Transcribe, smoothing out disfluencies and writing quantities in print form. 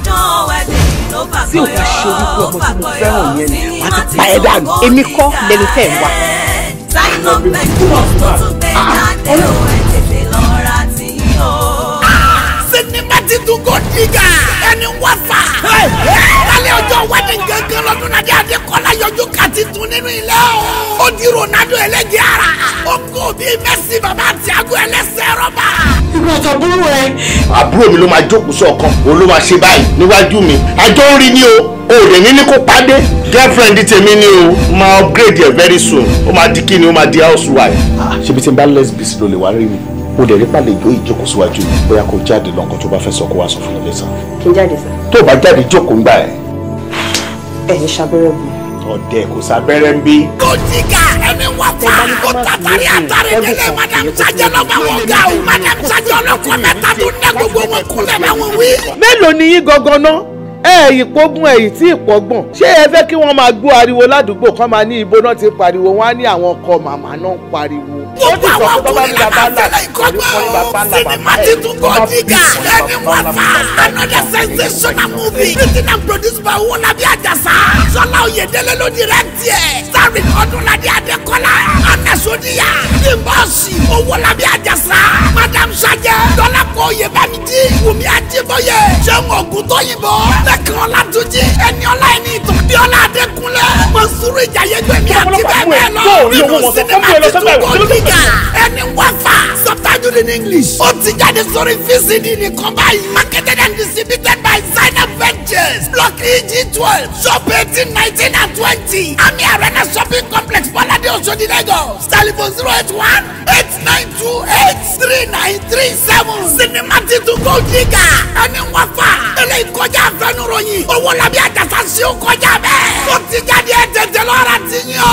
Ọdún wedding ló Tí ò bá ṣe wípé ọmọ tí mo fẹ́ràn yẹn ni wàá ti pa ẹ́ dànù. Èmi kọ́ lẹni tẹ́ ẹ̀ wá. Zainab Ventures tó tún gbé jáde o, ẹ tètè lọ ra tiyín o. Sinimá titun Gold Digger ẹni wá fà. Lálẹ́ ọjọ́ wedding gángan lọ́dúnladé Adékọ́lá yọjú ká titun nínú ilé o. Ó di Ronaldo ẹlẹ́jẹ̀ ara. Ó kó bí Messi bàbá Thiago ẹlẹ́sẹ̀ rọ́bà. Ìwọ àtàbúrò ẹ. Àbúrò mi ló máa jókòó sọ̀kan, òun ló máa ṣe báyìí níwájú mi. Àjọ ń rí ni o, o ò dẹ̀ ní ní kó pàdé. Girlfriend tèmi ni o, máa upgrade ẹ̀ very soon. Ó máa di kíni, ó máa di housewife. Ṣebí tí n bá less busy ló lè wá rí mi? O dẹ̀ rí pàlejò ìjókòó síwájú mi. Bóyá kó jáde lọ, nǹkan tó bá fẹ́ sọ, kó wá sọ fún mi later. Kí n jáde sá? Tó o bá jáde, jókòó ńgbà ẹ̀. Ẹ ní sábẹ́rẹ́ bù. Ọ̀dẹ̀ kò sábẹ́rẹ́ ń bí. Gold Digger ẹni wá fà. Ó tàtàrí àtàrí délé Madam Sajẹ lọ́ba wọn ga o. Madam Sajẹ ọlọ́kọ mẹ́ta tó ń dá gbogbo wọn kúnlẹ̀ bá wọn wí. Mélòó ni yín gangan ná? Ẹ ìpógún ẹ̀yìn tí ìpọ́gbọ̀n, ṣé ẹ fẹ́ kí wọ́n máa gbọ́ ariwo ládùúgbò kán máa ní ibo náà ti pariwo? Wọ́n á ní àwọn ọkọ màmá náà ń pariwo. Gbogbo àwọn ọkùnrin làwọn àfẹlẹ ìkọgbọ́n. Sinimá titun Gold Digger ẹni wá fà. Another sensational movie written and produced by Owólabí Àjàsá. Sọlá Oyèdélé ló direct ẹ̀. Starring Ọdúnladé Adékọ́lá, Anna Sodiya, Bímbọ́ Òsì, Owólabí Àjàsá, Madam Sajẹ, Dọ́lápọ̀ Oyèbámijí, Wùmí Ajíbóyè, Ṣéun Ògúntóyìnbó, Lẹ́kàn Ọlátúnjí, Ẹniọlá Ẹniìtàn, Bíọ́lá Adékúnlé, Mọ̀súrù Ìjàyẹgbẹ̀mí àti bẹ́ẹ̀ bẹ́ẹ̀ lọ. Nínú sinimá titun Gold Digger ẹni wá fà. Subtitled in English. Ó ti jáde sórí VCD nìkan báyìí. Marketed and distributed by Zainab Ventures. Block EG 12, Shop 18, 19 and 20. Ami Arena Shopping Complex, Bolade Oshodi, Lagos. Telephone 08189283937. Sinimá titun Gold Digger ẹni wá fà. Eléyìí kọjá àfẹnuròyìn. Owólabí Àjàsá sí ó kọjá bẹ́ẹ̀. Ó ti jáde, ẹ̀ tètè lọ́ra ti yàn.